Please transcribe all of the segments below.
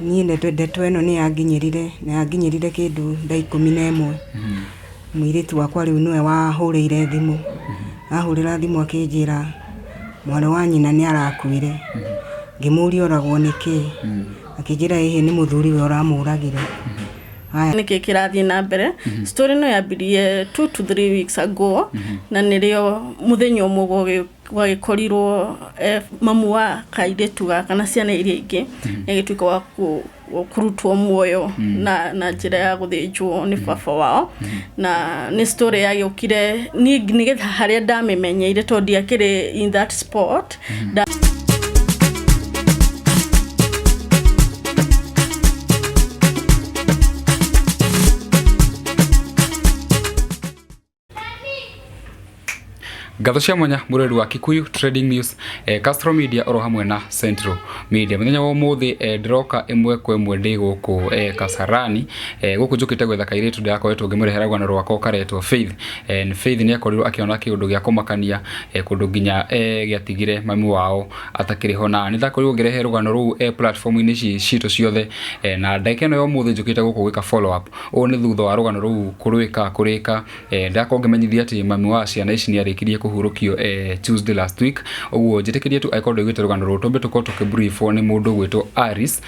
Niĩ ndeto ĩno nĩ yanginyĩrire na yanginyĩrire kĩndũ thaa 11. Mũirĩtu wakwa rĩu nĩwe wahũrĩire thimũ, ahũrĩra thimũ akĩnjĩra mwarĩ wa nyina nĩ arakuire. Ngĩmũria oragwo nĩkĩ, akĩnjĩra ĩhĩ nĩ mũthuriwe ũramũragire. Haya. Nĩkĩ kĩrathiĩ na mbere? Story ĩno yambirie 2 to 3 weeks ago, na nĩrĩo mũthenya ũmwe gwagĩkorirwo mamu wa kairĩtu gaka na ciana iria ingĩ nĩ agĩtuĩka wa kũrutwo muoyo na njĩra ya gũthĩnjwo nĩ baba wao. Na nĩ story yagĩũkire niĩ nĩgetha harĩa ndamĩmenyeire, tondũ ndiakĩrĩ in that spot. Ngatho cia mwanya mũrori wa Kikuyu Trading News, Castro Media oro hamwe na Central Media. Mũthenya wa ũmũthĩ ndĩroka ĩmwe kwa ĩmwe ndĩ gũkũ Kasarani. Gũkũ njũkĩte gwetha kairĩtu ndĩrakoretwo ngĩmũrehera rũgano rwakwa karetwo Faith. Faith nĩ akorirwo akĩona kĩũndũ gĩa kũmakania kũndũ nginya gĩatigire mami wao atakĩrĩ ho, na nĩ ndakorirwo ngĩrehe rũgano rũu platform-inĩ ici citũ ciothe, na ndagĩka ĩno ya ũmũthĩ njũkĩte gũkũ gwĩka follow up. Ũũ nĩ thutha wa rũgano rũu kũrĩka kũrĩka. Ndakorwo ngĩmenyithia atĩ mami wa ciana ici nĩ arĩkirie kũhurũkio Tuesday last week. Ũguo njĩtĩkĩrie tu angĩkorwo ndũiguĩte rũgano rũrũ, twambe tũkorwo tũkĩbriefwo nĩ mũndũ ũgwĩtwo Alice.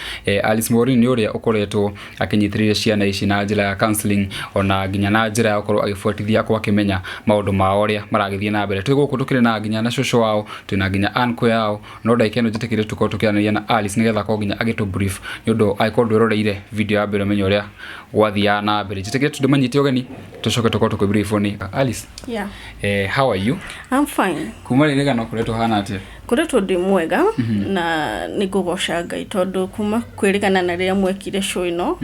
Alice Maureen nĩ ũrĩa ũkoretwo akĩnyitĩrĩire ciana ici na njĩra ya counseling, ona nginya na njĩra ya gũkorwo agĩbuatithia akorwo akĩmenya maũndũ mao ũrĩa maragĩthiĩ na mbere. Twĩ gũkũ tũkĩrĩ na nginya na cũcũ wao, twĩna nginya uncle yao, no ndagĩka ĩno njĩtĩkĩrie tũkorwo tũkĩaranĩria na Alice nĩgetha akorwo nginya agĩtũ brief, nĩ ũndũ angĩkorwo ndwĩroreire video ya mbere ũmenye ũrĩa gwathiaga na mbere. Njĩtĩkĩrie tu ndĩmanyite ũgeni, tũcoke tũkorwo tũkĩbriefwo nĩ Alice. Yeah. How are you? I'm fine. Kuma rĩrĩ gano koretwo hana atĩa? Koretwo ndĩ mwega na nĩ ngũgoca Ngai, tondũ kuma kwĩrĩgana na rĩrĩa mwekire show ĩno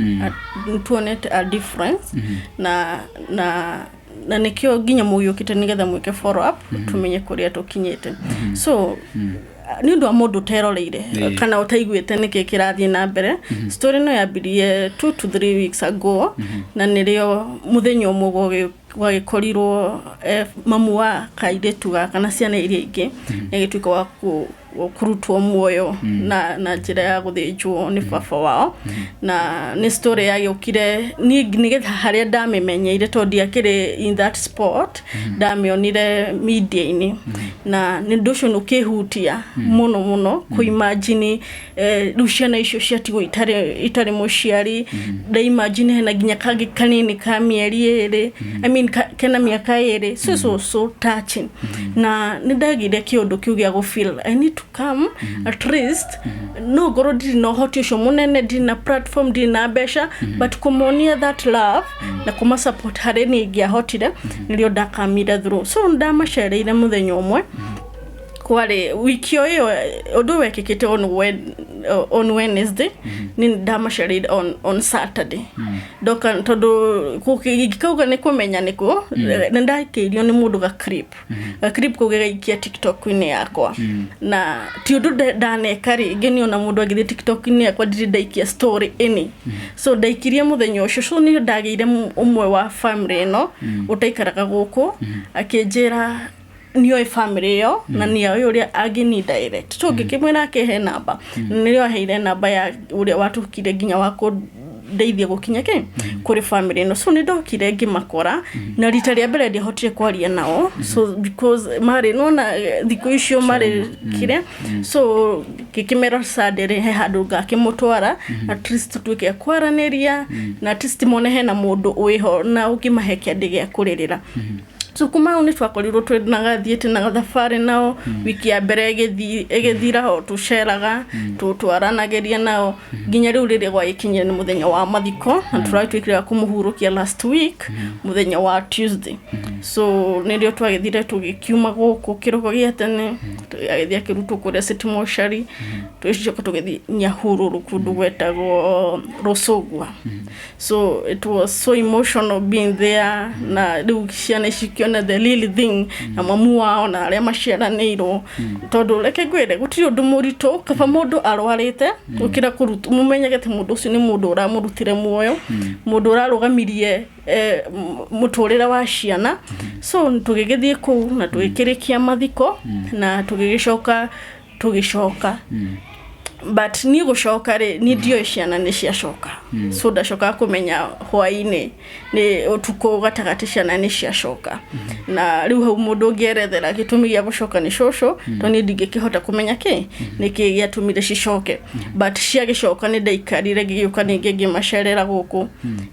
nĩ tuonete a difference, na nĩkĩo nginya mũgĩũkĩte nĩgetha mwĩke follow up tũmenye kũrĩa tũkinyĩte. So nĩ ũndũ wa mũndũ ũteroreire kana ũtaiguĩte nĩkĩ kĩrathiĩ na mbere, story ĩno yambirie 2 to 3 weeks ago, na nĩrĩo mũthenya ũmwe gwagĩkorirwo mamu wa kairĩtu gaka na ciana iria ingĩ nĩ agĩtuĩka wa kũrutwo muoyo na njĩra ya gũthĩnjwo nĩ baba wao. Na nĩ story yagĩũkire niĩ nĩgetha harĩa ndamĩmenyeire, tondũ ndiakĩrĩ in that spot, ndamĩonire media-inĩ, na nĩ ũndũ ũcio nĩ ũkĩhutia mũno mũno kũimagine rĩu ciana icio ciatigwo itarĩ mũciari. Ndaimagine hena nginya kangĩ kanini ka mĩeri 2, I mean kena mĩaka 2. So so so touching, na nĩ ndagire kĩũndũ kĩu gĩa gũ feel I need to come at least. No ngorwo ndirĩ na ũhoti ũcio mũnene, ndirĩ na platform, ndirĩ na mbeca, but kũmonia that love na kũma support harĩ niĩ ingĩahotire, nĩrĩo ndakamire through. So ndamacereire mũthenya ũmwe, kwarĩ wiki o ĩyo ũndũ ũyũ wekĩkĩte on Wednesday, nĩ ndamacereire on Saturday. Ndoka, tondũ ingĩkauga nĩ kũmenya nĩkũ, nĩ ndakĩirio nĩ mũndũ ga clip kau gĩgaikia TikTok-inĩ yakwa, na ti ũndũ ndaneka rĩngĩ. Nĩ ona mũndũ angĩthiĩ TikTok-inĩ yakwa, ndirĩ ndaikia story any, so ndaikirie mũthenya ũcio. So nĩ ndagĩire ũmwe wa family ĩno ũtaikaraga gũkũ akĩnjĩra nĩoĩ family ĩyo na nĩoĩ ũrĩa angĩni direct, so ngĩkĩmwĩra akĩhe namba. Nĩrĩo aheire namba ya ũrĩa watũkire nginya wa kũndeithia gũkinya kĩ kũrĩ family ĩno. So nĩ ndokire ngĩmakora, na rita rĩa mbere ndiahotire kwaria nao, so because marĩ nona thikũ icio marĩ kĩrĩa, so ngĩkĩmera Sunday rĩ he handũ ngakĩmũtwara, at least tuĩke a kwaranĩria na at least mone hena mũndũ wĩho na ũngĩmahe kĩandĩ gĩa kũrĩrĩra. So kuma hau nĩ twakorirwo twĩ na gathiĩte na gathabarĩ nao. Wiki ya mbere ĩgĩthira o tũceraga, twaranagĩria nao nginya rĩu rĩrĩa gwagĩkinyire nĩ mũthenya wa mathiko, na tũratuĩkire a kũmũhurũkia last week mũthenya wa Tuesday. So nĩrĩo twagĩthire tũgĩkiuma gũkũ kĩroko gĩa tene, agĩthiĩ akĩrutwo kũrĩa City Mortuary, tũgĩcoka tũgĩthiĩ Nyahururu kũndũ gwetagwo Rũcũgua. So it was so emotional being there, na rĩu ciana ici ikĩona the real thing na mamu wao na arĩa maciaranĩirwo, tondũ reke ngwĩre gũtirĩ ũndũ mũritũ kaba mũndũ arwarĩte gũkĩra kũrut mũmenyage atĩ mũndũ ũcio nĩ mũndũ ũramũrutire muoyo, mũndũ ũrarũgamirie mũtũrĩre wa ciana. So tũgĩgĩthiĩ kũu na tũgĩkĩrĩkia mathiko na tũgĩgĩcoka tũgĩcoka. But niĩ gũcoka rĩ, niĩ ndioĩ ciana nĩ ciacoka, so ndacokaga kũmenya hwaĩ-inĩ, nĩ ũtukũ gatagatĩ, ciana nĩ ciacoka. Na rĩu hau mũndũ ũngĩerethera gĩtũmi gĩa gũcoka nĩ cũcũ, tondũ niĩ ndingĩkĩhota kũmenya kĩ nĩkĩ gĩatũmire cicoke. But ciagĩcoka, nĩ ndaikarire, ngĩgĩũka ningĩ ngĩmacerera gũkũ,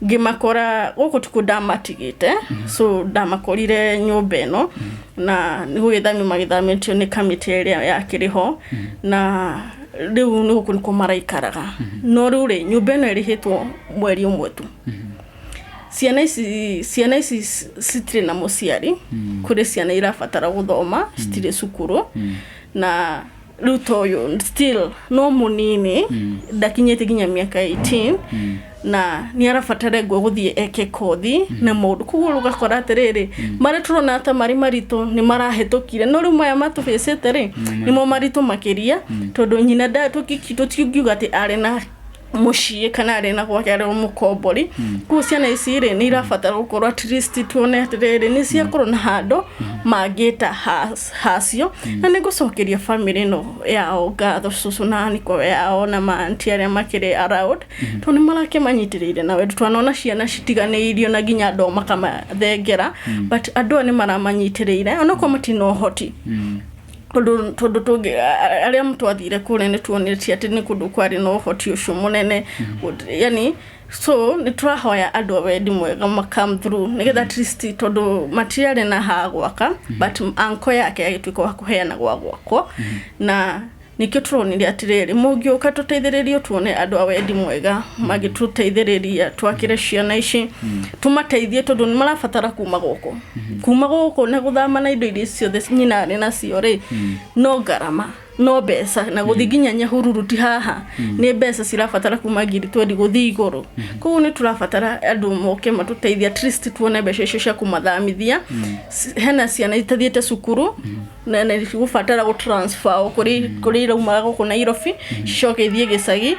ngĩmakora gũkũ tukũ ndamatigĩte. So ndamakorire nyũmba ĩno na nĩ gũgĩthamio magĩthamĩtio nĩ kamĩtĩ ĩrĩa yakĩrĩ ho, na rĩu nĩ gũkũ nĩkuo maraikaraga. No rĩu rĩ, nyũmba ĩno ĩrĩhĩtwo mweri ũmwe tu. Ciana ici citirĩ na mũciari. Kũrĩ ciana irabatara gũthoma, citirĩ cukuru. Na rĩu ta ũyũ still no mũnini, ndakinyĩte nginya mĩaka 18, na nĩ arabatara nguo gũthiĩ eke kothi na maũndũ. Koguo ũgakora atĩrĩrĩ, marĩa tũrona ta marĩ maritũ nĩ marahĩtũkire, no rĩu maya matũbĩcĩte rĩ, nĩmo maritũ makĩria, tondũ nyina tũtingiuga atĩ arĩ na mũciĩ kana arĩ na gwake, arĩ o mũkombori. Koguo ciana ici rĩ, nĩ irabatara gũkorwo at least tuone atĩrĩrĩ, nĩ ciakorwo na handũ mangĩta hacio. Na nĩ ngũcokeria family ĩno yao ngatho, cũcũ na niko yao na maanti arĩa makĩrĩ around, tondũ nĩ marakĩmanyitĩrĩire na wendo. Twanona ciana citiganĩirio na nginya andũ ao makamathengera, but andũ aya nĩ maramanyitĩrĩire onokorwo matina ũhoti, tondũ tũngĩ arĩa twathire kũrĩa nĩ tuonete atĩ nĩ kũndũ kwarĩ na ũhoti ũcio mũnene. Yani so nĩ tũrahoya andũ a wendi mwega ma come through, nĩgetha at least, tondũ matiarĩ na ha gwaka, but anko yake agĩtuĩka wa kũheana gwa gwakwo. Na nĩkĩo tũronire atĩrĩrĩ, mũngĩũka tũteithĩrĩrio, tuone andũ a wendi mwega mangĩtũteithĩrĩria twakĩre ciana ici, tũmateithie, tondũ nĩ marabatara kuma gũkũ na gũthama na indo iria ciothe nyina arĩ nacio rĩ, no ngarama, no mbeca, na gũthiĩ nginya Nyahururu ti haha, nĩ mbeca cirabatara kuma 20,000 gũthiĩ igũrũ. Koguo nĩ tũrabatara andũ moke matũteithie, at least tuone mbeca icio cia kũmathamithia. Hena ciana itathiĩte cukuru na nĩ gũbatara gũ transfer o kũrĩ iraumaga gũkũ Nairobi cicoke ithiĩ gĩcagi,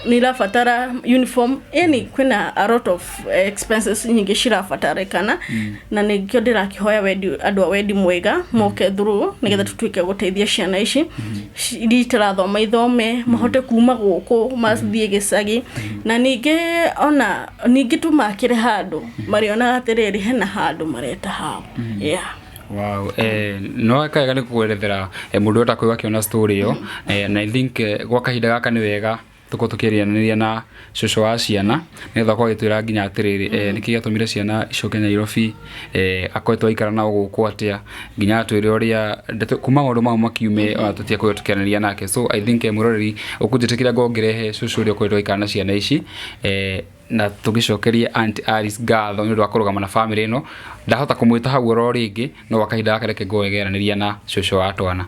nĩ irabatara uniform, yani kwĩna a lot of expenses nyingĩ cirabatarĩkana. Na nĩkĩo ndĩrakĩhoya wendi, andũ a wendi mwega moke through, nĩgetha tũtuĩke gũteithia ciana ici iria itarathoma ithome, mahote kuma gũkũ mathiĩ gĩcagi. Na ningĩ ona ningĩ tũmakĩre handũ marĩonaga atĩrĩrĩ, hena handũ mareta hao, yeah. Wow, no kega nĩ kũerethera mũndũ ũrĩa ũtakwĩgua akĩona story ĩyo. Na I think gwa kahinda gaka nĩ wega tũkorwo tũkĩaranĩria na cũcũ wa ciana, nĩgetha akorwo agĩtwĩra nginya atĩrĩrĩ, nĩkĩ gĩatũmire ciana icoke Nairobi, akoretwo aikara nao gũkũ atĩa, nginya atwĩre ũrĩa ndeto kuma maũndũ mau makiume, ona tũtiakorirwo tũkĩaranĩria nake. So I think mwĩroreri ũkũnjĩtĩkĩra ngongĩrehe cũcũ ũrĩa ũkoretwo aikara na ciana ici, na tũgĩcokerie Aunt Alice ngatho nĩ ũndũ wa kũrũgama na family ĩno. Ndahota kũmwĩta hau oro rĩngĩ, no gwa kahinda gaka reke ngorwo ngĩaranĩria na cũcũ wa twana.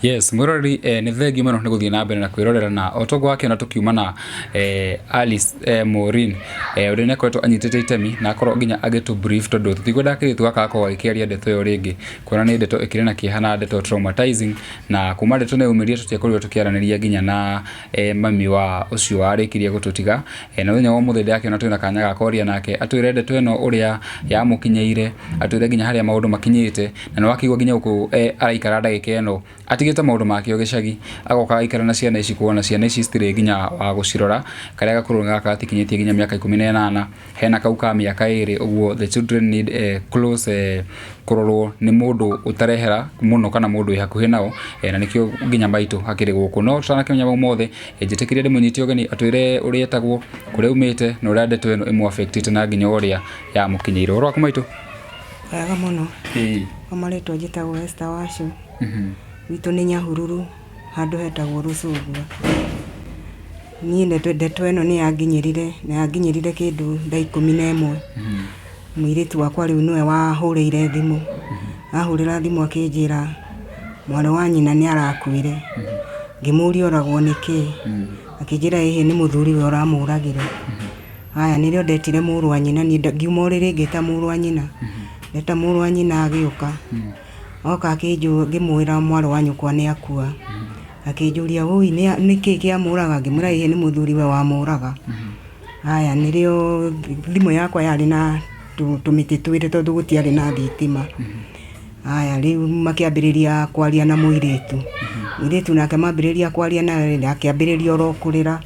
Yes, mwĩroreri, nĩ thengiũ mũno nĩ gũthiĩ na mbere na kwĩrorera. Na o toguo wakĩona tũkiuma na Alice Maureen, ũrĩa nĩ akoretwo anyitĩte itemi na akorwo nginya agĩtũ brief, tondũ tũtikwenda kairĩtu gaka gakorwo gagĩkĩaria ndeto ĩyo rĩngĩ, kuona nĩ ndeto ĩkĩrĩ na kĩeha na ndeto traumatizing. Na kuma ndeto nĩ yaumirie, tũtiakorirwo tũkĩaranĩria nginya na mami wa ũcio warĩkirie gũtũtiga. Na mũthenya wa ũmũthĩ ndĩrakĩona twĩna kanya ga kwaria nake, atwĩre ndeto ĩno ũrĩa yamũkinyĩire, atwĩre nginya harĩa maũndũ makinyĩte. Na nĩ wakĩigua nginya gũkũ araikara ndagĩka ĩno, atigĩte maũndũ make o gĩcagi, agoka agaikara na ciana ici, kuona ciana ici citirĩ nginya wa gũcirora. Karĩa gakũrũ gaka gatikinyĩtie nginya mĩaka 18, hena kau ka mĩaka 2 ũguo. The children need close kũrorwo nĩ mũndũ ũtarehera mũno kana mũndũ wĩ hakuhĩ nao, na nĩkĩo nginya maitũ akĩrĩ gũkũ. No tũtanakĩmenya mau mothe, njĩtĩkĩrie ndĩmũnyite ũgeni atwĩre ũrĩa etagwo, kũrĩa aumĩte, na ũrĩa ndeto ĩno ĩmũ affectĩte na nginya ũrĩa yamũkinyĩire. Ũhoro waku, maitũ? Wega mũno. Kwa marĩtwa njĩtagwo Esther Wacu. Gwitũ nĩ Nyahururu, handũ hetagwo Rũcũngwa. Niĩ ndeto ĩno nĩ yanginyĩrire, na yanginyĩrire kĩndũ thaa 11. Mũirĩtu wakwa rĩu nĩwe wahũrĩire thimũ. Ahũrĩra thimũ akĩnjĩra mwarĩ wa nyina nĩ arakuire. Ngĩmũria oragwo nĩkĩ? Akĩnjĩra ĩhĩ, nĩ mũthuriwe ũramũragire. Haya, nĩrĩo ndetire mũrũ wa nyina, niĩ ngiuma ũrĩrĩ ngĩta mũrũ wa nyina. Ndeta mũrũ wa nyina agĩũka. Oka ngĩmwĩra mwarĩ wa nyũkwa nĩ akua. Akĩnjũria, "Ũi, nĩkĩ kĩamũraga?" Ngĩmwĩra ĩhĩ, nĩ mũthuriwe wamũraga. Haya, nĩrĩo thimũ yakwa yarĩ na tũmĩtĩ twĩrĩ, tondũ gũtiarĩ na thitima. Aya rĩu makĩambĩrĩria kwaria na mũirĩtu. Mũirĩtu nake mambĩrĩria kwaria nawe rĩ, akĩambĩrĩria oro kũrĩra.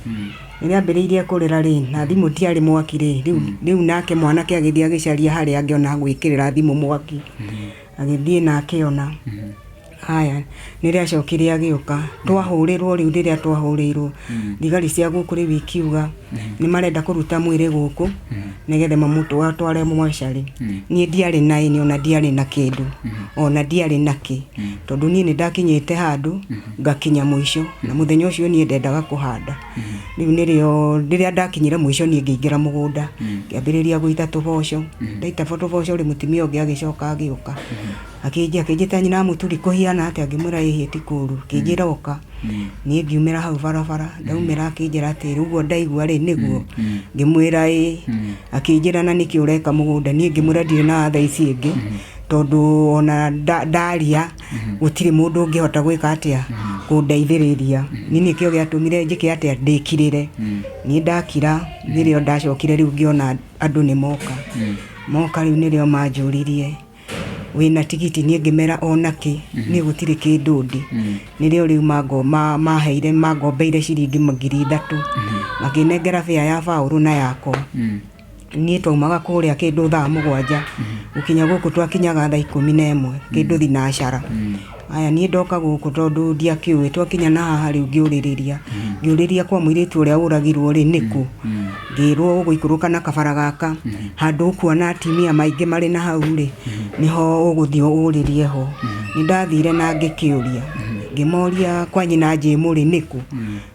Rĩrĩa ambĩrĩirie kũrĩra rĩ, na thimũ tiarĩ mwaki rĩ, rĩu nake mwanake agĩthiĩ agĩcaria harĩa angĩona gwĩkĩrĩra thimũ mwaki. Agĩthiĩ na akĩona. Haya, nĩrĩo acokire agĩũka, twahũrĩrwo rĩu rĩrĩa twahũrĩirwo, thigari cia gũkũ rĩu ikiuga nĩ marenda kũruta mwĩrĩ gũkũ nĩgetha mamũtware mocarĩ. Niĩ ndiarĩ na ĩni ona ndiarĩ na kĩndũ, ona ndiarĩ na kĩ, tondũ niĩ nĩ ndakinyĩte handũ ngakinya mũico, na mũthenya ũcio niĩ ndendaga kũhanda. Rĩu nĩrĩo rĩrĩa ndakinyire mũico niĩ ngĩingĩra mũgũnda, ngĩambĩrĩria gũita tũboco, ndaita tũboco rĩ, mũtumia ũngĩ agĩcoka agĩũka. Akĩnjia akĩnjĩta nyina wa mũturi kũhiana atĩa ngĩmwĩra ĩhĩ ti kũru akĩnjĩra ũka niĩ ngiumĩra hau barabara ndaumĩra akĩnjĩra atĩrĩ ũguo ndaigua rĩ nĩguo ngĩmwĩra ĩĩ akĩnjĩra na nĩkĩ ũreka mũgũnda niĩ ngĩmwĩra ndirĩ na thaa ici ĩngĩ tondũ ona ndaria gũtirĩ mũndũ ũngĩhota gwĩka atĩa kũndeithĩrĩria niĩ nĩkĩo gĩatũmire njĩke atĩa ndĩkirĩre niĩ ndakira nĩrĩo ndacokire rĩu ngĩona andũ nĩ moka moka rĩu nĩrĩo manjũririe wĩna tigiti niĩ ngĩmera ona kĩ niĩ gũtirĩ kĩndũ ndĩ nĩrĩo rĩu maheire mangombeire ciringi 3,000 makĩnengera bĩa ya baũrũ na yakwa niĩ twaumaga kũrĩa kĩndũ thaa 7 gũkinya gũkũ twakinyaga thaa 11 kĩndũ thinacara aya niĩ ndoka gũkũ tondũ ndiakĩũĩ twakinya na haha rĩu ngĩũrĩrĩria ngĩũrĩria kwa mũirĩtu ũrĩa ũragirwo rĩ nĩkũ ngĩrwo ũgũikũrũka na kabara gaka handũ ũkuona atumia maingĩ marĩ na hau rĩ nĩho ũgũthiĩ ũrĩrie ho nĩ ndathire na ngĩkĩũria ngĩmoria kwa nyina Njĩmũ rĩ nĩkũ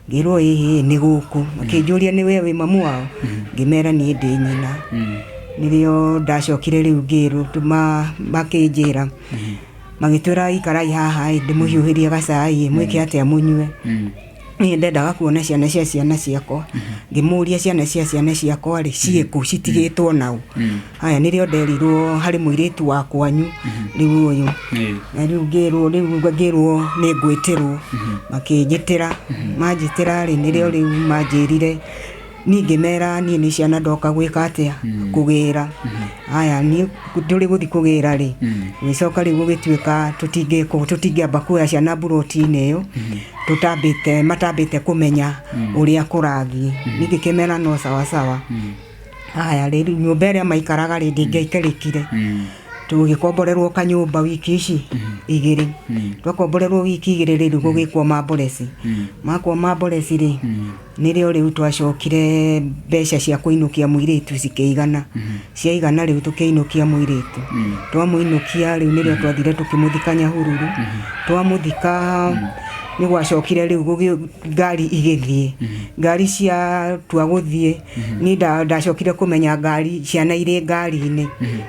ngĩrwo ĩhĩ nĩ gũkũ makĩnjũria nĩ we wĩ mamu wao ngĩmera niĩ ndĩ nyina nĩrĩo ndacokire rĩu ngĩrwo makĩnjĩra magĩtwĩra ikarai haha ĩ ndĩmũhiũhĩrie gacai mwĩke atĩa mũnyue niĩ ndendaga kuona ciana cia ciana ciakwa ngĩmũria ciana cia ciana ciakwa rĩ ciĩkũ citigĩtwo nao haya nĩrĩo nderirwo harĩ mũirĩtu wa kwanyu rĩu ũyũ na rĩu ngĩrwo rĩu ngĩrwo nĩ ngwĩtĩrwo makĩnjĩtĩra manjĩtĩra rĩ nĩrĩo rĩu manjĩrire niĩ ngĩmera niĩ nĩ ciana ndoka gwĩka atĩa kũgĩra aya niĩ tũrĩ gũthiĩ kũgĩra rĩ gũgĩcoka rĩu gũgĩtuĩka tũtingĩamba kuoya ciana mburoti-inĩ ĩyo tũtambĩte matambĩte kũmenya ũrĩa kũrathiĩ niĩ ngĩkĩmera no sawa sawa haya rĩu nyũmba ĩrĩa maikaraga rĩ ndĩngĩaikarĩkire tũgĩkomborerwo kanyũmba wiki ici 2 twakomborerwo wiki 2 rĩu gũgĩkwo mamboreci makwo mamboreci rĩ nĩrĩo rĩu twacokire mbeca cia kũinũkia mũirĩtu cikĩigana ciaigana rĩu tũkĩinũkia mũirĩtu twamũinũkia rĩu nĩrĩo twathire tũkĩmũthika Nyahururu twamũthika nĩ gwacokire rĩu ngari igĩthiĩ ngari cia tua gũthiĩ niĩ ndacokire kũmenya ngari ciana irĩ ngari-inĩ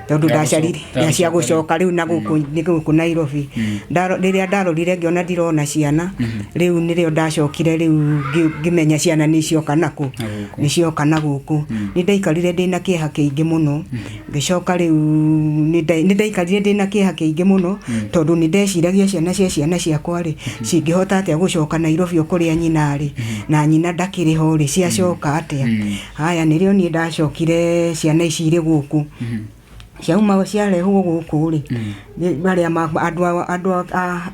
tondũ ndacarire cia gũcoka rĩu na gũkũ nĩ gũkũ Nairobi rĩrĩa ndarorire ngĩona ndirona ciana rĩu nĩrĩo ndacokire rĩu ngĩmenya ciana nĩ cioka nakũ nĩ cioka na gũkũ nĩ ndaikarire ndĩna kĩeha kĩingĩ mũno ngĩcoka rĩu nĩ ndaikarire ndĩna kĩeha kĩingĩ mũno tondũ nĩ ndeciragia ciana cia ciana ciakwa rĩ cingĩhota atĩa gũcoka Nairobi o kũrĩa nyina arĩ na nyina ndakĩrĩ ho rĩ ciacoka atĩa haya nĩrĩo niĩ ndacokire ciana ici irĩ gũkũ ciauma ciarehwo gũkũ rĩ arĩa andũ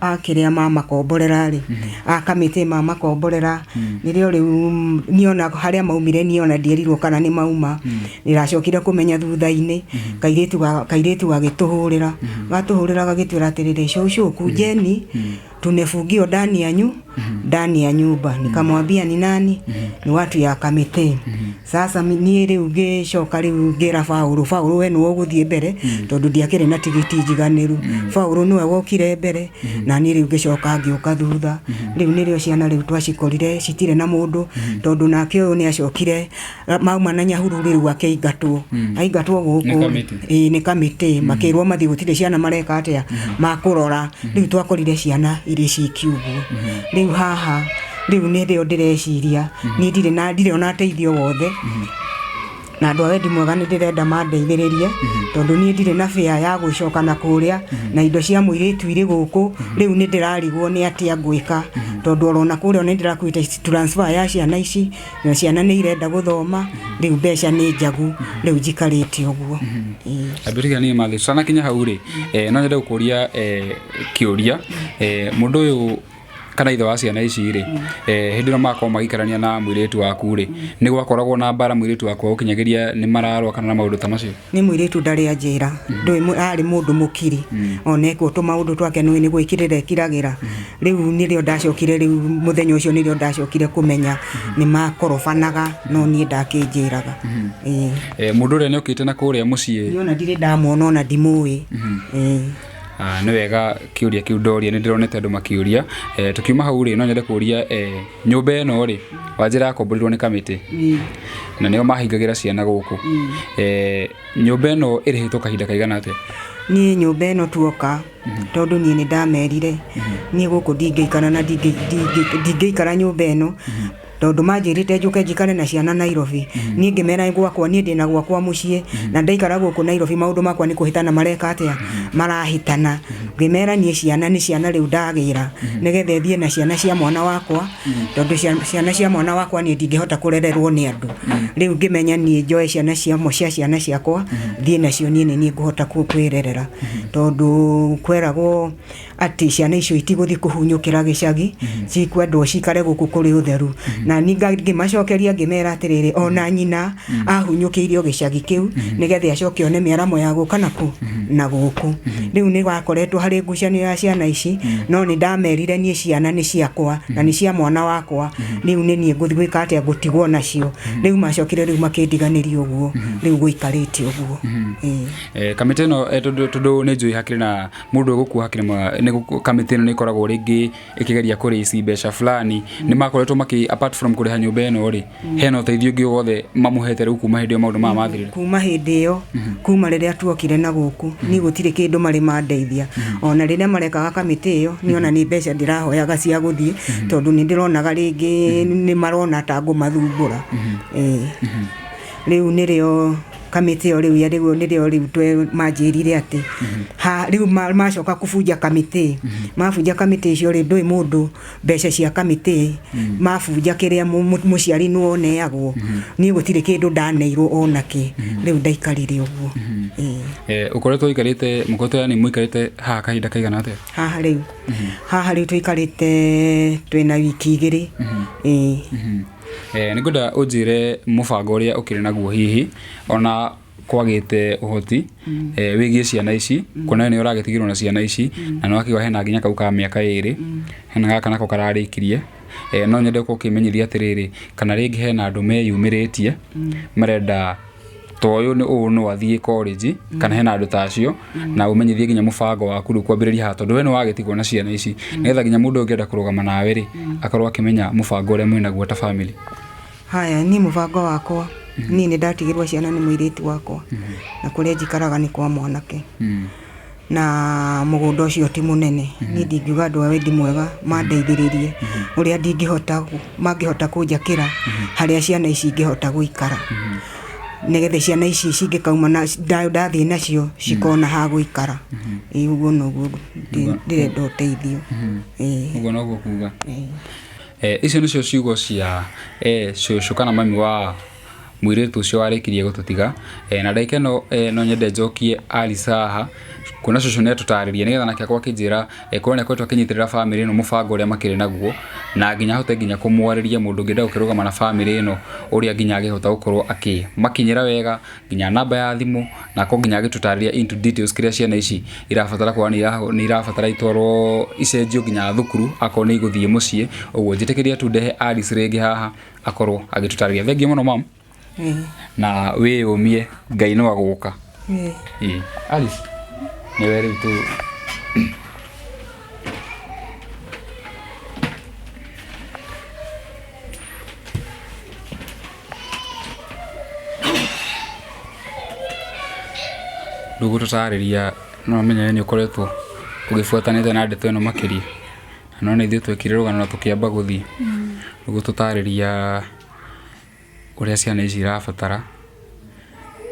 a kĩrĩa mamakomborera rĩ a kamĩtĩ mamakomborera nĩrĩo rĩu niĩ ona harĩa maumire niĩ ona ndierirwo kana nĩ mauma ndĩracokire kũmenya thutha-inĩ kairĩtu gagĩtũhũrĩra gatũhũrĩra gagĩtwĩra atĩrĩrĩ cũcũ kujeni tumefungiwa ndani ya ndani ya nyumba nikamwambia ni nani ni watu ya kamĩtĩ sasa niĩ rĩu ngĩcoka rĩu ngĩra Baũrũ Baũrũ we nĩwe ũgũthiĩ mbere tondũ ndiakĩrĩ na tigiti njiganĩru Baũrũ nĩwe wokire mbere na niĩ rĩu ngĩcoka ngĩũka thutha rĩu nĩrĩo ciana rĩu twacikorire citirĩ na mũndũ tondũ nake ũyũ nĩ acokire mauma na Nyahururu rĩu akĩingatwo aingatwo gũkũ ĩĩ nĩ kamĩtĩ makĩrwo mathiĩ gũtirĩ ciana mareka atĩa makũrora rĩu twakorire ciana irĩ ciki ũguo rĩu haha rĩu nĩrĩo ndĩreciria niĩ ndirĩ na ndirĩ ona teithio wothe Na andũ a wendi mwega nĩ ndĩrenda mandeithĩrĩrie, tondũ niĩ ndirĩ na bĩa ya gũcoka na kũrĩa, na indo cia mũirĩtu irĩ gũkũ. Rĩu nĩ ndĩrarigwo nĩ atĩa ngwĩka, tondũ orona kũrĩa nĩ ndĩrakuĩte transfer ya ciana ici, na ciana nĩ irenda gũthoma. Rĩu mbeca nĩ njagu, rĩu njikarĩte ũguo. Ĩĩ. Ambĩrĩria niĩ mathĩ tutanakinya hau rĩ, no nyende gũkũria kĩũria. Mũndũ ũyũ kana ithe wa ciana ici rĩ, hĩndĩ ĩno makorwo magĩikarania na mũirĩtu waku rĩ, nĩ gwakoragwo na mbara mũirĩtu waku agũkinyagĩria nĩ mararũa kana na maũndũ ta macio? Nĩ mũirĩtu ndarĩ anjĩra. Ndũĩ arĩ mũndũ mũkiri, ona ekwo tũmaũndũ twake nĩũĩ nĩ gwĩkirĩra ekiragĩra. Rĩu nĩrĩo ndacokire, rĩu mũthenya ũcio nĩrĩo ndacokire kũmenya nĩ makorobanaga, no niĩ ndakĩnjĩraga. Ĩĩ. Mũndũ ũrĩa nĩ okĩte na kũrĩa mũciĩ? Niĩ ona ndirĩ ndamuona, ona ndimũĩ. Ĩĩ. Nĩ wega kĩũria kĩu ndoria, nĩ ndĩronete andũ makĩũria. Tũkiuma hau rĩ, no nyende kũria, nyũmba ĩno rĩ, wanjĩra yakomborirwo nĩ kamĩtĩ na nĩo mahingagĩra ciana gũkũ. Nyũmba ĩno ĩrĩhĩtwo kahinda kaigana atĩa? Niĩ nyũmba ĩno tuoka, tondũ niĩ nĩ ndamerire niĩ gũkũ ndingĩikara, na ndingĩikara nyũmba ĩno, tondũ manjĩrĩte njũke njikare na ciana Nairobi. Niĩ ngĩmera gwakwa, niĩ ndĩna gwakwa mũciĩ, na ndaikara gũkũ Nairobi maũndũ makwa nĩ kũhĩtana mareka atĩa, marahĩtana. Ngĩmera niĩ ciana nĩ ciana rĩu ndagĩra, nĩgetha ĩthiĩ na ciana cia mwana wakwa, tondũ ciana cia mwana wakwa niĩ ndingĩhota kũrererwo nĩ andũ. Rĩu ngĩmenya niĩ njoe ciana cia ciana ciakwa thiĩ nacio, niĩ nĩ niĩ ngũhota kwĩrerera, tondũ kweragwo atĩ ciana icio itigũthiĩ kũhunyũkĩra gĩcagi, cikwendwo cikare gũkũ kũrĩ ũtheru. Na niĩ ngĩmacokeria ngĩmera atĩrĩrĩ, ona nyina ahunyũkĩirio gĩcagi kĩu nĩgetha acoke one mĩaramo ya gũka naku na gũkũ. Rĩu nĩ wakoretwo harĩ ngucanio ya ciana ici, no nĩ ndamerire niĩ ciana nĩ ciakwa na nĩ cia mwana wakwa. Rĩu nĩ niĩ ngũthiĩ gwĩka atĩa, ngũtigwo nacio. Rĩu macokire rĩu makĩndiganĩria ũguo, rĩu gũikarĩte ũguo. Ĩĩ. Kamĩtĩ ĩno, tondũ nĩ njũĩ hakĩrĩ na mũndũ ũgũkua, hakĩrĩ kamĩtĩ ĩno nĩ ĩkoragwo rĩngĩ ĩkĩgeria kũrĩci mbeca fulani, nĩ makoretwo makĩ, apart from kũrĩha nyũmba ĩno rĩ, hena ũteithio ũngĩ wothe mamũhete rĩu kuma hĩndĩ ĩyo maũndũ maya mathirire? Kuma hĩndĩ ĩyo, kuma rĩrĩa tuokire na gũkũ, niĩ gũtirĩ kĩndũ marĩ mandeithia. Ona rĩrĩa marekaga kamĩtĩ ĩyo, niĩ ona nĩ mbeca ndĩrahoyaga cia gũthiĩ, tondũ nĩ ndĩronaga rĩngĩ nĩ marona ta ngũmathumbũra. Ĩĩ. Rĩu nĩrĩo kamĩtĩ ĩyo rĩu rĩu nĩrĩo rĩu manjĩrire atĩ ha rĩu macoka kũbunja kamĩtĩ, mabunja kamĩtĩ icio rĩ, ndũĩ mũndũ mbeca cia kamĩtĩ mabunja kĩrĩa mũciari nĩwe ũneagwo. Niĩ gũtirĩ kĩndũ ndaneirwo onakĩ, rĩu ndaikarire ũguo. Ĩĩ. Ũkoretwo ũikarĩte, mũkoretwo yani mũikarĩte haha kahinda kaigana atĩa? Haha rĩu, haha rĩu tũikarĩte twĩna wiki 2. Ĩĩ. Nĩ ngwenda ũnjĩre mũbango ũrĩa ũkĩrĩ naguo, hihi ona kwagĩte ũhoti, wĩgiĩ ciana ici, kuona nĩ ũragĩtigirwo na ciana ici, na nĩ wakĩigua hena nginya kau ka mĩaka 2, hena gaka nako kararĩkirie. No nyende ũkorwo ũkĩmenyithia atĩrĩrĩ, kana rĩngĩ hena andũ meyumĩrĩtie marenda ta ũyũ nĩ ũũ no athiĩ college, kana hena andũ ta acio, na ũmenyithie nginya mũbango waku rĩu kwambĩrĩria haha, tondũ we nĩ wagĩtigwo na ciana ici, nĩgetha nginya mũndũ ũngĩenda kũrũgama nawe rĩ, akorwo akĩmenya mũbango ũrĩa mwĩnaguo ta family. Haya, niĩ mũbango wakwa, niĩ nĩ ndatigirwo ciana nĩ mũirĩtu wakwa, na kũrĩa njikaraga nĩ kwa mwanake, na mũgũnda ũcio ti mũnene. Niĩ ndingiuga andũ a wendi mwega mandeithĩrĩrie ũrĩa ndingĩhota, mangĩhota kũnjakĩra harĩa ciana ici ingĩhota gũikara, nĩgetha ciana ici cingĩkauma na ndathiĩ nacio cikona ha gũikara. Ĩĩ, ũguo noguo ndĩrenda ũteithio. Ĩĩ. Ũguo noguo kuga. Icio nĩcio ciugo cia cũcũ kana mami wa mũirĩtu ũcio warĩkirie gũtũtiga. Na ndagĩka ĩno, no nyende njokie Alice haha, kuona cũcũ nĩ atũtarĩria, nĩgetha nake akorwo akĩnjĩra, kuona nĩ akoretwo akĩnyitĩrĩra bamĩrĩ ĩno, mũbango ũrĩa makĩrĩ naguo, na nginya ahote nginya kũmwarĩria mũndũ ũngĩenda gũkĩrũgama na bamĩrĩ ĩno, ũrĩa nginya angĩhota gũkorwo akĩmakinyĩra wega, nginya namba ya thimũ, na akorwo nginya agĩtũtarĩria into details kĩrĩa ciana ici irabatara, kuona nĩ irabatara itwarwo icenjio nginya thukuru akorwo nĩ igũthiĩ mũciĩ. Ũguo njĩtĩkĩria tu ndehe Alice rĩngĩ haha akorwo agĩtũtarĩria. Thengiũ mũno mam, na wĩyũmie, Ngai no agũka. Ĩĩ. Alice, nĩwe rĩu tu. Ndũgũtũtarĩria, no menye we nĩ ũkoretwo ũgĩbuatanĩte na ndeto ĩno makĩria, na no nĩ ithuĩ twekire rũgano na tũkĩamba gũthiĩ. Ndũgũtũtarĩria ũrĩa ciana ici irabatara.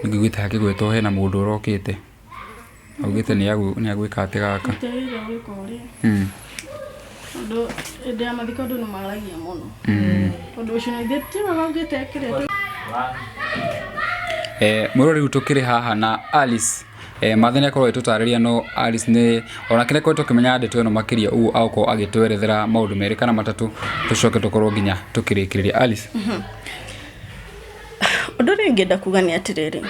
Nĩngũiguĩte hakĩgwetwo hena mũndũ ũrokĩte augĩte nĩ agwĩka atĩ gaka. Ndĩrĩire gwĩka ũrĩa. Tondũ hĩndĩ ya mathiko andũ nĩ maragia mũno. Tondũ ũcio na ithuĩ tiwe waugĩte kĩrĩa. Mwĩroreri rĩu tũkĩrĩ haha na Alice. Mathe nĩ akorwo agĩtũtarĩria, no Alice nĩ onake nĩ akoretwo akĩmenya ndeto ĩno makĩria, ũguo agũkorwo agĩtwerethera maũndũ merĩ kana matatũ, tũcoke tũkorwo nginya tũkĩrĩkĩrĩria. Alice. Ũndũ ũrĩa ingĩenda kuga nĩ atĩrĩrĩ,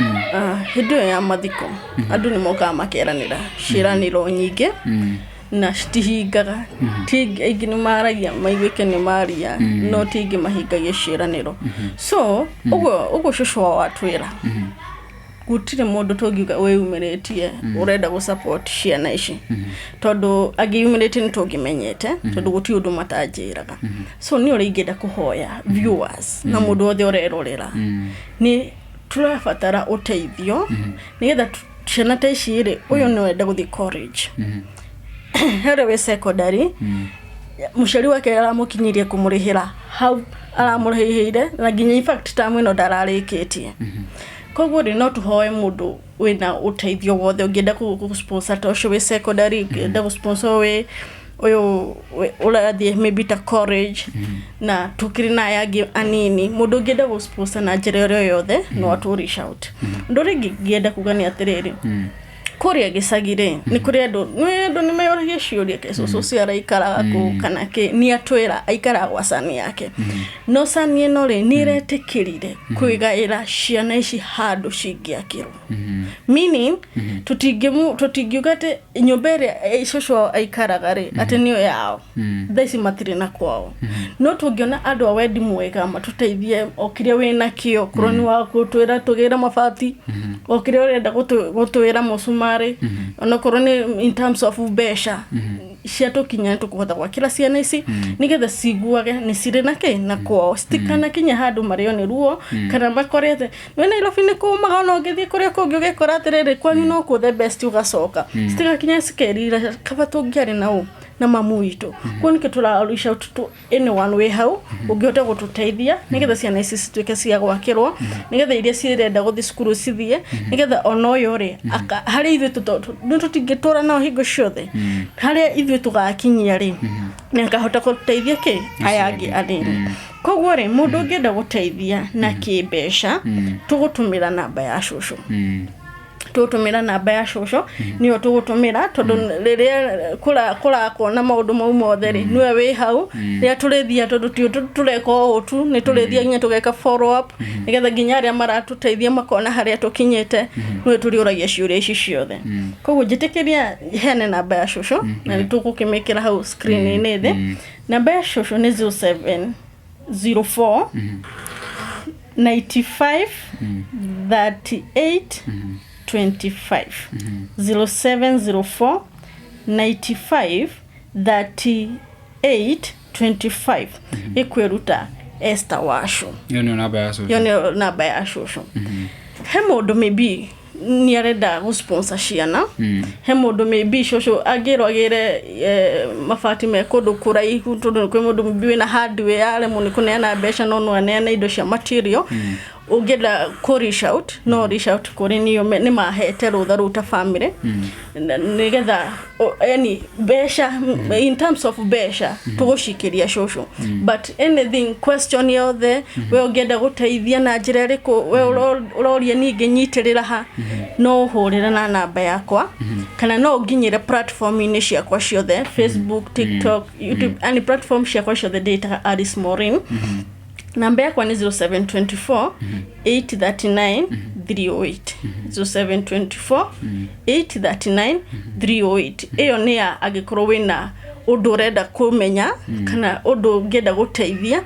hĩndĩ ĩyo ya mathiko andũ nĩ mokaga makeranĩra ciĩranĩro nyingĩ na citihingaga. Ti aingĩ nĩ maragia maiguĩke nĩ maria, no ti aingĩ mahingagia ciĩranĩro. So ũguo cũcũ wao atwĩra, gũtirĩ mũndũ tũngiuga wĩyumĩrĩtie ũrenda gũ support ciana ici, tondũ angĩyumĩrĩtie nĩ tũngĩmenyete, tondũ gũtirĩ ũndũ matanjĩraga. So nĩ ũrĩa ingĩenda kũhoya viewers na mũndũ wothe ũrerorera, nĩ tũrabatara ũteithio nĩgetha ciana ta ici rĩ, ũyũ nĩ ũrenda gũthiĩ college, he ũrĩa wĩ secondary, mũciari wake aramũkinyirie kũmũrĩhĩra hau aramũrĩhĩire, na nginya in fact term ĩno ndararĩkĩtie. Koguo rĩ, no tũhoe mũndũ wĩna ũteithio wothe ũngĩenda gũ sponsor ta ũcio wĩ secondary, ũngĩenda gũ sponsor wĩ ũyũ ũrathiĩ maybe ta college, na tũkĩrĩ na aya angĩ anini, mũndũ ũngĩenda gũ sponsor na njĩra ĩrĩa yothe no atũ reach out. Ũndũ ũrĩa ũngĩ ingĩenda kuga nĩ atĩrĩrĩ, kũrĩa gĩcagi rĩ, nĩ kũrĩ andũ, nĩ andũ nĩ meyũragia ciũria ke cũcũ ũcio araikaraga kũ kana kĩ. Nĩ atwĩra aikaraga gwa cani yake, no cani ĩno rĩ, nĩ ĩretĩkĩrire kwĩgaĩra ciana ici handũ cingĩakĩrwo, meaning tũtingiuga atĩ nyũmba ĩrĩa cũcũ wao aikaraga rĩ, atĩ nĩyo yao. Thaa ici matirĩ na kwao, no tũngĩona andũ a wendi mwega matũteithie, o kĩrĩa wĩna kĩo, korwo nĩ wa gũtwĩra tũgĩre mabati, o kĩrĩa ũrenda gũtwĩra mũcumarĩ, onakorwo nĩ in terms of mbeca ciatũkinya, nĩ tũkũhota gwakĩra ciana ici nĩgetha ciguage nĩ cirĩ na kĩ na kwao, citikanakinye handũ marĩo nĩ ruo kana makorete nĩ Nairobi nĩ kũmaga. Ona ũngĩthiĩ kũrĩa kũngĩ ũgĩkora atĩrĩrĩ, kwanyu no kũ the best ũgacoka, citigakinye cikerira kaba tũngĩarĩ na ũ na mamu witũ. Koguo nĩkĩo tũra reach out to anyone wĩ hau ũngĩhota gũtũteithia nĩgetha ciana ici cituĩke cia gwakĩrwo, nĩgetha iria cirenda gũthiĩ cukuru cithiĩ, nĩgetha ona ũyũ rĩ, harĩa ithuĩ nĩ tũtingĩtũra nao hingo ciothe, harĩa ithuĩ tũgakinyia rĩ, nĩ akahota gũteithia kĩ aya angĩ anini. Koguo rĩ, mũndũ ũngĩenda gũteithia na kĩmbeca, tũgũtũmĩra namba ya cũcũ, tũgũtũmĩra namba ya cũcũ, nĩyo tũgũtũmĩra, tondũ rĩrĩa kũrakwo na maũndũ mau mothe rĩ, nĩwe wĩ hau rĩrĩa tũrĩthia, tondũ ti ũndũ tũreka ũũ tu, nĩ tũrĩthia nginya tũgeka follow up nĩgetha nginya arĩa maratũteithia makona harĩa tũkinyĩte, nĩwe tũrĩũragia ciũria ici ciothe. Koguo njĩtĩkĩria heane namba ya cũcũ, na nĩ tũgũkĩmĩkĩra hau screen-inĩ thĩ. Namba ya cũcũ nĩ 0704 95 38 25, 0704 95 38 25, ĩkwĩruta Esther Wacu. Ĩyo nĩyo namba ya cũcũ. Ĩyo nĩyo namba ya cũcũ. He mũndũ maybe nĩ arenda gũ sponsor ciana, he mũndũ maybe cũcũ angĩrwo agĩre mabati me kũndũ kũraihu, tondũ kwĩ mũndũ maybe wĩna hardware aremwo nĩ kũneana mbeca, no aneane indo cia material, ũngĩenda kũ reach out, no reach out kũrĩ niĩ. Nĩ mahete rũtha rũu ta family nĩgetha yani mbeca, in terms of mbeca tũgũcikĩria cũcũ, but anything, question yothe we ũngĩenda gũteithia na njĩra ĩrĩkũ, we ũroria niĩ ingĩnyitĩrĩra ha, no ũhũrĩre na namba yakwa kana no ũnginyĩre platform-inĩ ciakwa ciothe, Facebook, TikTok, YouTube, yani platform ciakwa ciothe ndĩtaga Alice Maureen. Namba yakwa nĩ 0724 839 308, 0724 839 308. Ĩyo nĩ ya angĩkorwo wĩna ũndũ ũrenda kũmenya kana ũndũ ũngĩenda gũteithia,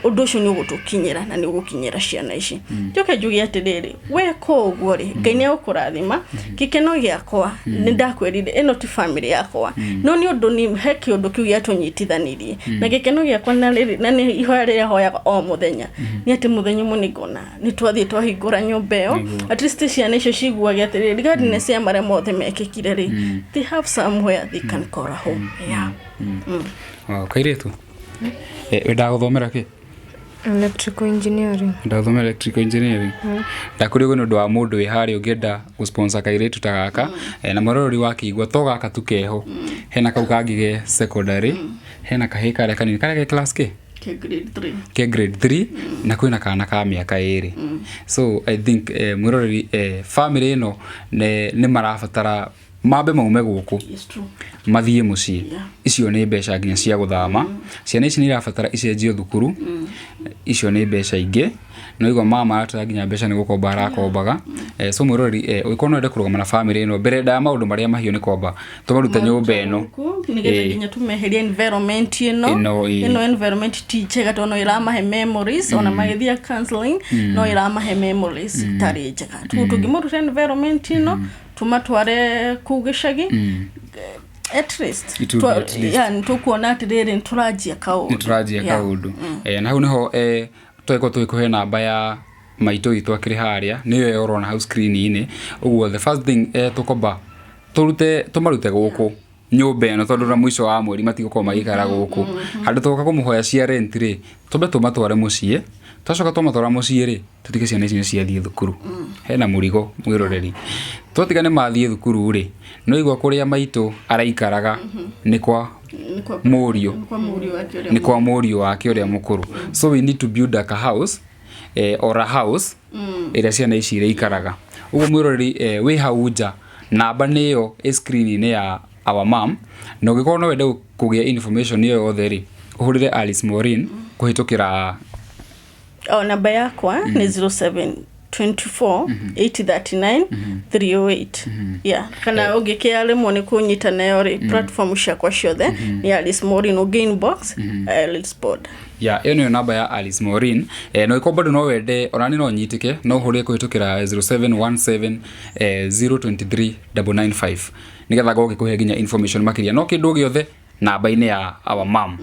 ũndũ ũcio nĩ ũgũtũkinyĩra na nĩ ũgũkinyĩra ciana ici. Njoke njuge atĩrĩrĩ, weka ũguo rĩ, Ngai nĩ egũkũrathima. Gĩkeno gĩakwa nĩ ndakwĩrire ĩno ti family yakwa, no nĩ ũndũ nĩ he kĩũndũ kĩu gĩatũnyitithanirie, na gĩkeno gĩakwa na nĩ ihoya rĩrĩa hoyaga o mũthenya nĩ atĩ mũthenya ũmwe nĩ ngona nĩ twathiĩ twahingũra nyũmba ĩyo. At least ciana icio ciguage atĩrĩrĩ, regardless ya marĩa mothe mekĩkire rĩ, they have somewhere they can call a home, yeah. Wow, kairĩtu, wendaga gũthomera kĩ? Electrical engineering. Ndathoma electrical engineering. Ndakũria ũguo nĩ ũndũ wa mũndũ wĩ harĩa ũngĩenda gũsponsor kairĩtu ta gaka. Na mwĩroreri wa kĩigua to gaka tu keho, hena kau kangĩ ge secondary, hena kahĩĩ karĩa kanini karĩa ge class kĩ Ke grade 3. Ke grade 3, na kwĩna kana ka mĩaka 2. So I think mwĩroreri, family ĩno nĩ marabatara mambe maume gũkũ It's true. mathiĩ mũciĩ. Icio nĩ mbeca nginya cia gũthama. Ciana ici nĩ irabatara icenjio thukuru, icio nĩ mbeca ingĩ. No igua mama aratara nginya mbeca nĩ gũkomba arakombaga. So mwĩroreri, ũngĩkorwo no wende kũrũgama na family ĩno mbere ndaya maũndũ marĩa mahiũ nĩ kwamba tũmarute nyũmba ĩno. Nĩgetha nginya tũmeherie environment ĩno. Ĩno, ĩĩ. Ĩno environment ti njega tondũ no ĩramahe memories, ona magĩthiĩ counseling no ĩramahe memories itarĩ njega. Tũngĩmaruta environment ĩno tũmatware kũu gĩcagi, at least It will be at least. Yeah, nĩtũkuona atĩrĩrĩ nĩtũranjia kaũndũ. Nĩ tũranjia kaũndũ. Na hau nĩho tũgĩkorwo tũgĩkũhe namba ya maitũ witũ akĩrĩ harĩa, nĩyo ĩyo ũrona hau screen-inĩ ũguo. The first thing, tũkomba tũrute tũmarute gũkũ nyũmba ĩno, tondũ na mũico wa mweri matigũkorwo magĩikara gũkũ. Handũ tũgoka kũmũhoya cia rent rĩ, twambe tũmatware mũciĩ. Twacoka twamatwara mũciĩ rĩ, tũtige ciana ici nĩ ciathiĩ thukuru. Hena mũrigo mwĩroreri, twatiga nĩ mathiĩ thukuru rĩ, no igua kũrĩa maitũ araikaraga nĩ kwa Nĩ kwa mũriũ. Nĩ kwa mũriũ wake ũrĩa Nĩ kwa mũriũ wake ũrĩa mũkũrũ. So we need to build a house, or a house ĩrĩa ciana ici irĩikaraga ũguo. Mwĩroreri, wĩ hau nja, namba nĩyo ĩ screen-inĩ ya our mom, na ũngĩkorwo no wende kũgĩa information ĩyo yothe rĩ, ũhũrĩre Alice Maureen kũhĩtũkĩra O namba yakwa nĩ 07 24 839 308. Yeah, kana ũngĩkĩa rĩmwe nĩ kũnyita nayo rĩ, platform ciakwa ciothe nĩ Alice Maureen, ũngĩ inbox, I'll respond. Ya, ĩyo nĩyo namba ya Alice Maureen. Na ũngĩkorwo bado no wende onani no nyitĩke, no ũhũrĩre kũhĩtũkĩra 0717 023 995 nĩgetha ngorwo ngĩkũhe nginya information makĩria. No kĩndũ gĩothe namba-inĩ ya our mom.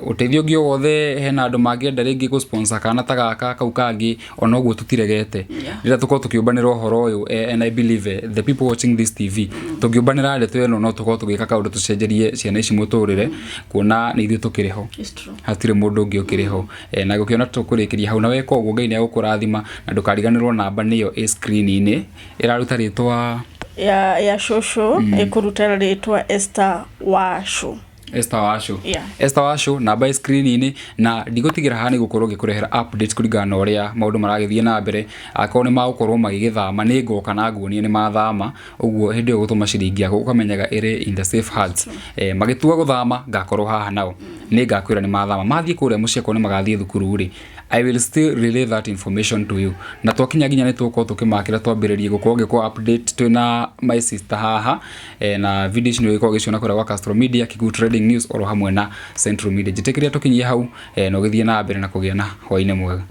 Ũteithio ũngĩ o wothe, hena andũ mangĩenda rĩngĩ gũ-sponsor kana ta gaka kau kangĩ, ona ũguo tũtiregete rĩrĩa tũkorwo tũkĩũmbanĩra ũhoro ũyũ. And I believe the people watching this TV, tũngĩũmbanĩra ndeto ĩno no tũkorwo tũgĩka kaũndũ tũcenjerie ciana ici mũtũrĩre, kuona nĩ ithuĩ tũkĩrĩ ho. It's true. Hatirĩ mũndũ ũngĩ ũkĩrĩ ho. Na gũkĩona tũkũrĩkĩria hau, na weka ũguo Ngai nĩ agũkũrathima, na ndũkariganĩrwo namba nĩyo ĩ screen-inĩ ĩraruta rĩtwa Ya shosho ĩkũruta rĩtwa Esther Washu. Esther Washu. Yeah. Esther Washu, namba ĩ screen-inĩ, na ndigũtigĩra haha nĩ gũkorwo ngĩkũrehera update kũringana na ũrĩa maũndũ maragĩthiĩ na mbere. Akorwo nĩ magũkorwo magĩgĩthama, nĩ ngoka na nguonie nĩ mathama. Ũguo hĩndĩ ĩyo gũtũma ciringi yaku ũkamenyaga ĩrĩ in the safe hands. Magĩtua gũthama, ngakorwo haha nao, nĩ ngakwĩra nĩ mathama mathiĩ kũrĩa mũciĩ. Akorwo nĩ magathiĩ thukuru rĩ, I will still relay that information to you. Na twakinya nginya nĩ tũgũkorwo tũkĩmakĩra twambĩrĩrie gũkorwo ngĩkũ update twĩna my sister haha. Na video ici nĩ ũgĩkorwo ũgĩciona kũrĩa gwa Castro Media, Kikuyu Trading News, oro hamwe na Central Media. Njĩtĩkĩria tũkinyie hau, na ũgĩthiĩ na mbere na kũgĩa na hwaĩ-inĩ mwega.